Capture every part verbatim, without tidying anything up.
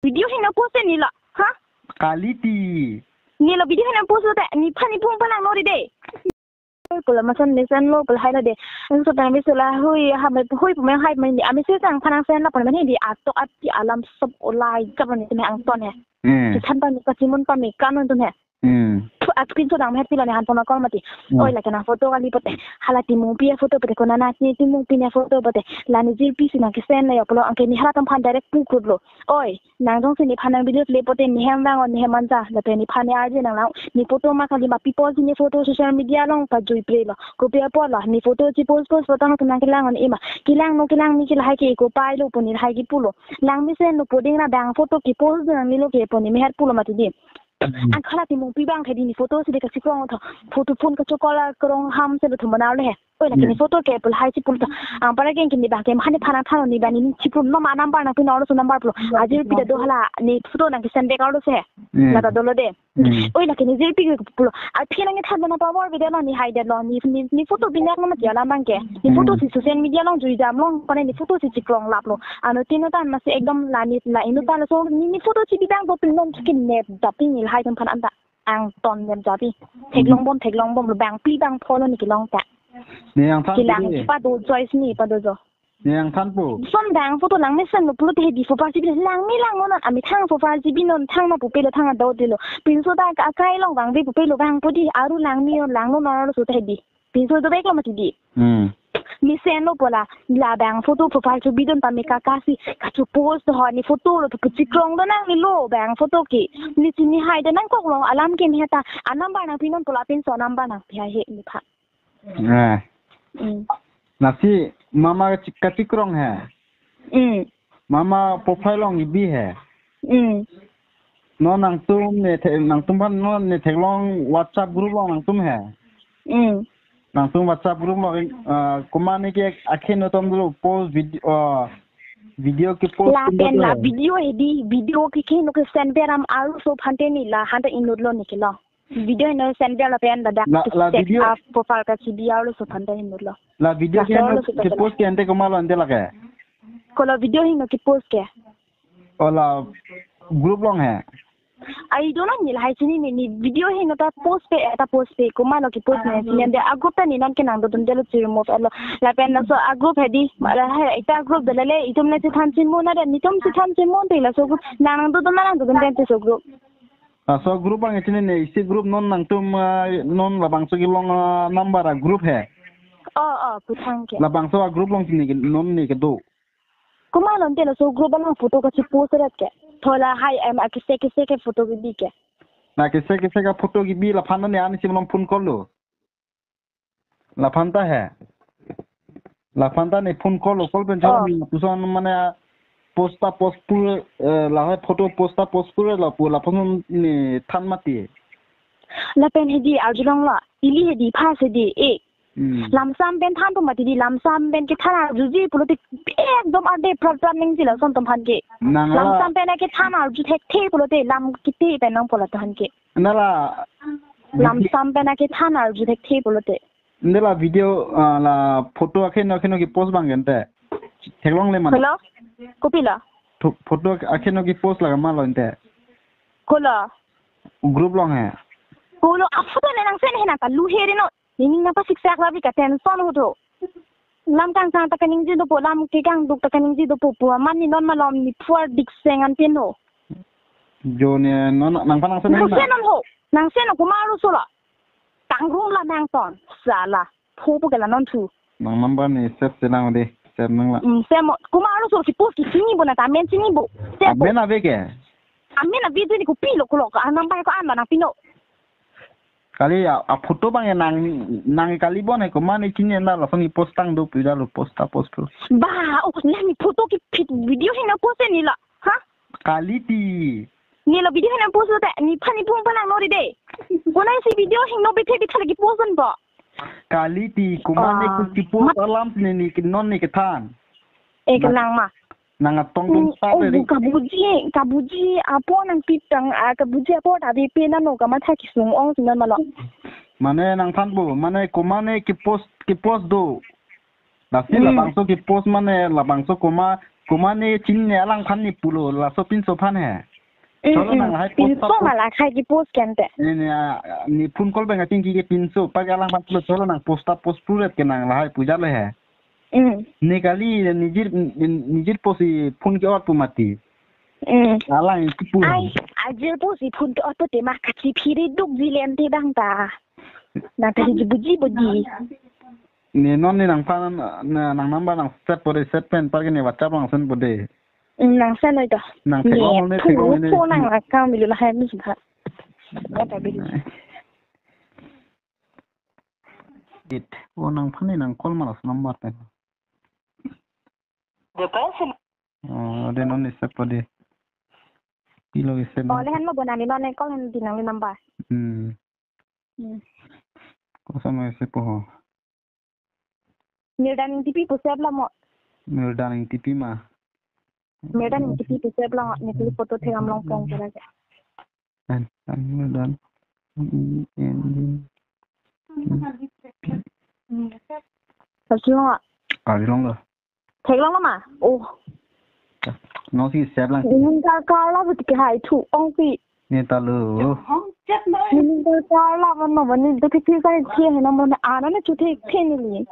Video heno post ni la. Ha? Kaliti. Nelo video heno post te. Nephan nephu palang nori de. Pula masan nesan lo pula hai la de. Ang so tang bisu la hui ha mai hui pu mai hai mai ni. Ami se sang phanang sen la pon mai ni di atok ati alam sop olai kap ni te angton he. Hmm. Chethan pame, kachimun pame, kanon atum he. Hmm. Thu, aspin so dang mehet pilo ne han pon akol mati. Hmm. Oi, lake nang photo kali pote. Hala Timungpi a-photo pote, konat ne Timungpi ne photo pote. La ne jirpi si nang kesen la yo pulo, anke ne hala atum aphan direct pu krut lo. Oi, nang jongsi nephan nang video le pote, ne hem vang-o, ne hem anja. Lapen nephan ne arje nang lang. Ne photo ma kali ma pi post ne photo social media along pajui pre lo. Kopi apot lo, ne photo chi post post photo hang nang kelang-o ne ima. Kelang no kelang ne ke lahai ke iko pai lo pu ne lahai ke pulo. Lang mesen lo puding na bang photo ke post nang ne lo ke pu ne mehet pulo mati di. Hmm. Angkhala Timungpi bang hedi ne photo si de kachikrong tho. Photo phone kachokol akrong ham se lo thum bana le he. Oi, lake ne Hmm. photo ke pul hai si pul tho. Ang para ke ne bang ke mane phanang thano ne bani ne chiprum no ma number nang pin olo so number pulo. Ajirpi ta do hala ne photo nang ke send back olo se. Hmm. Lata dolo de. Hmm. Oi, lake ne jirpi ke pulo. Aphi nang ke than bana power video lo ne hai de lo ne ne, ne photo binak no mati alam bang ke. Ne photo Hmm. si social media along jui jam long kone ne photo si chikrong lap lo. Ano tino tan masi ekdom la ne la ino tan so ne, ne photo si bidang do pin non chikin ne dapin ne lahai atum aphan anta. Angton nem japi. Theklong bom, theklong bom lo bang pli bang pho lo ne kelong ta. Ne angthan Kelang pu de. Pado choice ne pado jo. Ne angthan pu. Son bang photo lang mesen lo pulote hedi pho parsi bi lang me lang non ami thang pho parsi bi non thang ma pupe lo thang ado de lo. Pinso ta ka kai long bang be pupe lo bang pudi aru lang me on lang non non so ta hedi. Pinso do bek lo mati di. Hmm. Mesen lo pola, la bang photo profile chu bidon pame kakasi, kachu post ho ne photo lo pu chikrong do nang ne lo bang photo ke. Ne chini hai do nang kok long alam ke ne ta, a number nang pinon pola pinso number nang pi hai he nephan. Eh. Hmm. Lasi mama kachi-, kachikrong he. Hmm. Mama profile long ibi he. Hmm. Non nangtum ne the-, nangtum aphan non ne theklong WhatsApp group long nangtum he. Hmm. Nangtum WhatsApp group long, ah, komat ne ke akhei no atum lo post video, ah, video ke post Lapen tum la he. Video hedi, video ke ke no ke send beram aru so phante ni la hanta inut lo ne ke lo. Video no send bia lapen ladak La, la set video up profile kachibi aru so phante inut lo. La video La ke so no lo so ke phante. Post ke ante komat lo ante lake. Kolo video heno ke post ke. Ola group long he. Ai do nang nil hai chini ni, ni video heno ta post pe, ta post pe, komat lo ke post ne, chini ande a group ta ni non ke nang do dun de lo chiri move lo. Lapen laso a group hedi, mala hai, ita group de lele, itum le chithan chinmon na de, nitum chithan chinmon te laso group, nang nang do dun nang do dun de so group. Laso group ang chini ne, isi group non nangtum, ah, non labangso kelong, ah, number a group he. Oh, oh, puthang ke. Labangso a group long chini ke, non ne kedo. Komat lo ante laso group along photo kachi post ret ke. Thola hai em akise kise ke photo kebi ke. Na kise kise ka photo kebi laphan ne ani sim long phone call lo. Laphan ta he. Laphan ta ne phone call lo, call pen Oh. Chong puson mane post ta post pur, eh, la hai photo post ta post pur lo pu laphan ne than mati. Lapen hedi arjulong la. Ili hedi phas hedi e. Hmm. Lamsam pen than pu mati di, lamsam pen kethan arjuji pulote ekdom arde prat prat ningje lason atum aphan ke. Nang la Lamsam pen kethan arju thekthe pulote lam kiti pen nang pulo atum aphan ke. Nala Lamsam pen kethan arju thekthe pulote. Nala video, ah, la photo akhei no akhei no ke post bang gente. Theklong le mane. Hello? Kopi la? Pho-, photo akhei no ke post la komat lo ante. Kolo? Group long he. Kolo, a photo ne nang send he nang kalu he ri no. Nening nangpasiksak labi ka tension ho tho. Lam kangkang ta kaningje dopo, lam kekangduk ta kaningje dopo pu amat ni non malom ne phuar dik seng an pen ho. Jo ne non nangphan nang send Nang na. Send non ho. Nang send non komat arloso la. Tang room la nangton. Sala. Pho pu ke la non thu. Nang number ne save se lang de. Save nang la. Hmm, save mo. Komat arloso ke post ke chinibo na ta amen chinibo. Save bo. Amen ave ke? Amen ave de ne kopilo kolo ka number ko-an la nang pino. Kali a, a photo bang ya nang, nang kali bon he komat ne chini na lason ke post tang do pu da lo post ta post pu. Ba, oh, la ne photo ke phit video heno post ni la. Ha? Kali ti. Nelo video heno post te, nephan nephu palang nori de. Konat si video heno bithe bithe lagi post an bo. Kali ti, komat ne Ah, ke post mat- alam ne ne non ne kethan. Eh, Na- kelang ma. Nang atong dun Hmm, sa oh, pe ri. Bu kabuji, kabuji apot nangpi tang, ah, kabuji apot abi pe nano kamatha kesung ong si non malo. Mane nangthan bo, mane komat ne ke post, ke post do. Lasi Hmm. labangso ke post mane, labangso komat Komat ne chinine, alangphan ne pulo, laso pinso aphan he. Mm, cholo, mm. Nang lahai post, pinso apot ma la khai ke post kente. Ne, ne, ah, ne phone call pen kachingki ke pinso, pake alangphan pulo, cholo nang post ta post puret ke nang lahai pu jat le he. Mm. Ne kali, ne nijir, ne nijir pusi phone ke-ot pu mati. Mm. Alang isi pu. Ai, ajir pusi phone ke-ot pute ma kachiphiri duk jilen te bang ta. Nang tadi jibuji buji. Ne non ne nangphan, na, nang number nang save po de, save pen pake ne WhatsApp nang send po de. Mm, nang send noi to. Nang theklong ne, ne, theklong ne. Phone nang account bilu lahai mi sibha. Kata bilu. It. O nangphan ne nang call ma laso number pen. The person. Oh, de non ne save po de. Pilo ke save. Oh, lehen mo bona ni non ne call hen di nang le number. Hmm. Hmm. Koson ma save po ho. Mirdan Ingtipi pu save la mo. Mirdan Ingtipi ma. Mirdan Ingtipi pu save la mo. Ne photo thek am long pong kara ke. An, an Mirdan. I N D. Sasi mo. Ari long lo. Theklong lo ma? Oh. Nonsi save lang. Ning kar kar la but ke hai thu ong si. Ne ta lo. Ning kar kar la man ma man ni do ke thi kai ke hai na man ana ne chu thek thek ni li.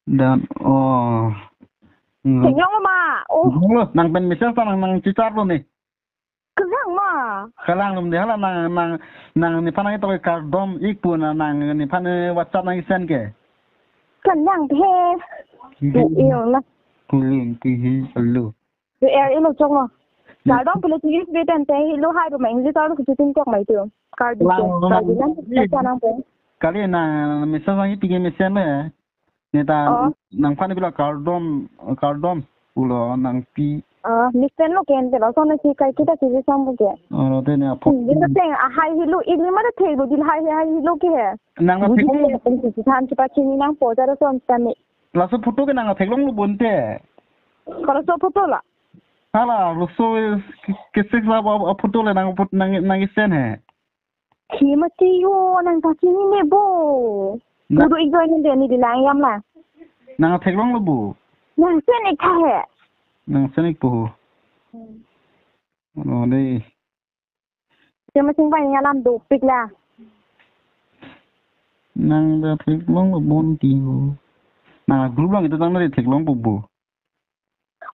Dan, oh. Theklong lo ma? Oh. Lo, nang pen message ta nang, nang chichar lo ne. Kelang ma? Kelang lum de hala nang, nang, nang nephan nang ito kardom ik pu na nang nephan, eh, WhatsApp nang send ke. Kelang the. Hindi. Tu iyo na. Kuling kihi alu. Tu er ilo chok lo. Hmm. Kardom pule tu is beten te ilo hai do ma English alo kuchitin chok mai tu. Kardom. Kelang lum. Kardom nang, iya, ta nang pe. Kali nang message nang ipike message le. Ne ta, oh, nangphan pilo kardom, kardom pulo nangpi. Ah, mesen lo ken te lo, lason si kai kita si sam ke. Oh, te ne apho. Hmm, dia teng, ah, hai hilo, ili ma ta thek lo, di hai, hai hilo ke he. Nang ta theklong lo. Budi ke, si than si pa chini nang po, jara son tame. Laso photo ke nang ta theklong lo bonte. Kalau so photo la. Hala, laso ke, ke sek la, a, a photo le nang put-, nang, nang send he. Chimati yo, nang ta chinine bo. Na- Budu ik join de ni di lang yam la. Nang theklong lo bo. Nang send ik tha he. Nang send ik po ho. Hmm. Ano de. Chimati ba ni alam dopik la. Nang ta theklong lo bonti ho. Nang group lang ito tang na theklong po bo.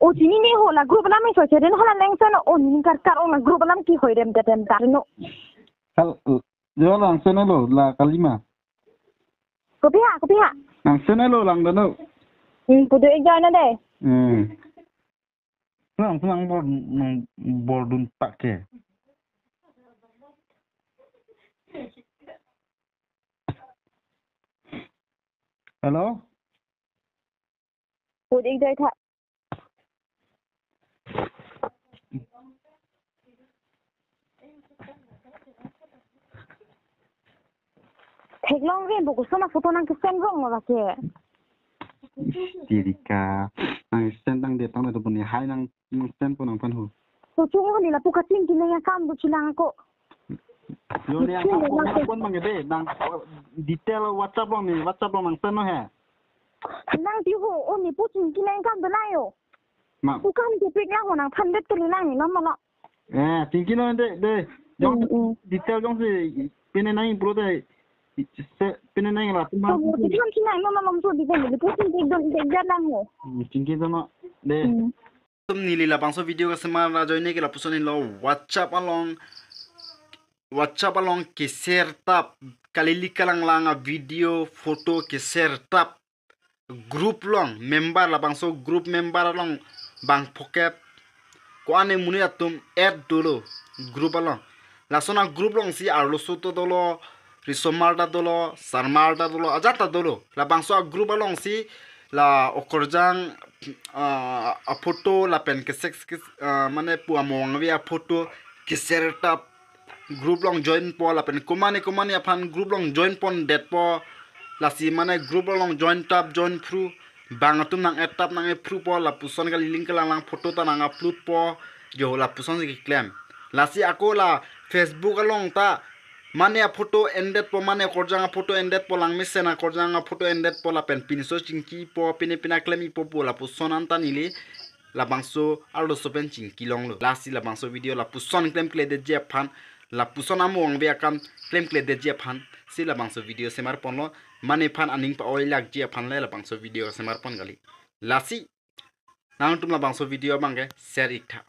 O chinine ho la group alam iso chere no hala neng seno o ning kar kar ong la group alam kehoi rem te rem tar no. Kal, jo lang seno lo la kalima. Kopi ha, kopi ha. Nang seno lo lang dano. Hmm, pudu ik join na de. Hmm. Nang, nang bor, nang bor dun pak ke. Hello? Pudu ik join tha. Theklong rin, bo koson a photo nang kesen rong lo ke. Ish, tirika. Nang send tang de tang de to punya hai nang, nang send po nangphan ho. To chung ni lapu kachingki nang ya kam do chilang ako. Yo, ne ang phone, phone mang de, nang, oh, detail WhatsApp long ne, WhatsApp long nang send no he. Nang ti ho, o ne pu chingki nang kam do na yo. Ma. Pu kam ti pik nang ho nangphan det ke nang ni mama lo. Eh, chingki no de, de. Jong, mm, mm, detail jongsi pine nang pulo de. Se, pine nang la, tum. To mo ti kam si nang mama lo so detail, de pu chingki don de ja nang ho. Hmm, chingki don no. De. Hmm. Tum neli labangso video kasemar ajoine ke lapuson lo WhatsApp along, WhatsApp along keser tap, kalili kalanglang a video, photo keser tap. Group long member labangso group member along bang phokep ko-an amonit atum add dolo group along. Lason a group long si arloso ta dolo, risomar ta dolo, sarmar ta dolo, ajat ta dolo. Labangso a group along si la okorjang, ah, a photo lapen kesek kes-, ah, mane pu among ave a photo keser tap group long join po lapen komane komane aphan group long join pon det po. Lasi mane group long join tap join phru. Bang atum nang add tap nang add phru po lapuson kaliling kalanglang photo ta nang upload po. Jo lapuson si keklem. Lasi ako la Facebook along ta Mane aphoto endetpo, mane akorjang aphoto endetpo, langmesen akorjang aphoto endetpo lapen pinso chingkipo, pine pine klem-ipo pu lapuson anta neli labangso arloso pen chingkilonglo. Lasi labangso video lapuson klemkledetji aphan, lapuson amo angve akam klemkledetji aphan si labangso video semar ponlo, mane aphan aning pa-oilakji aphan le labangso video semar pon kali. Lasi nangtum labangso video abangke share iktha.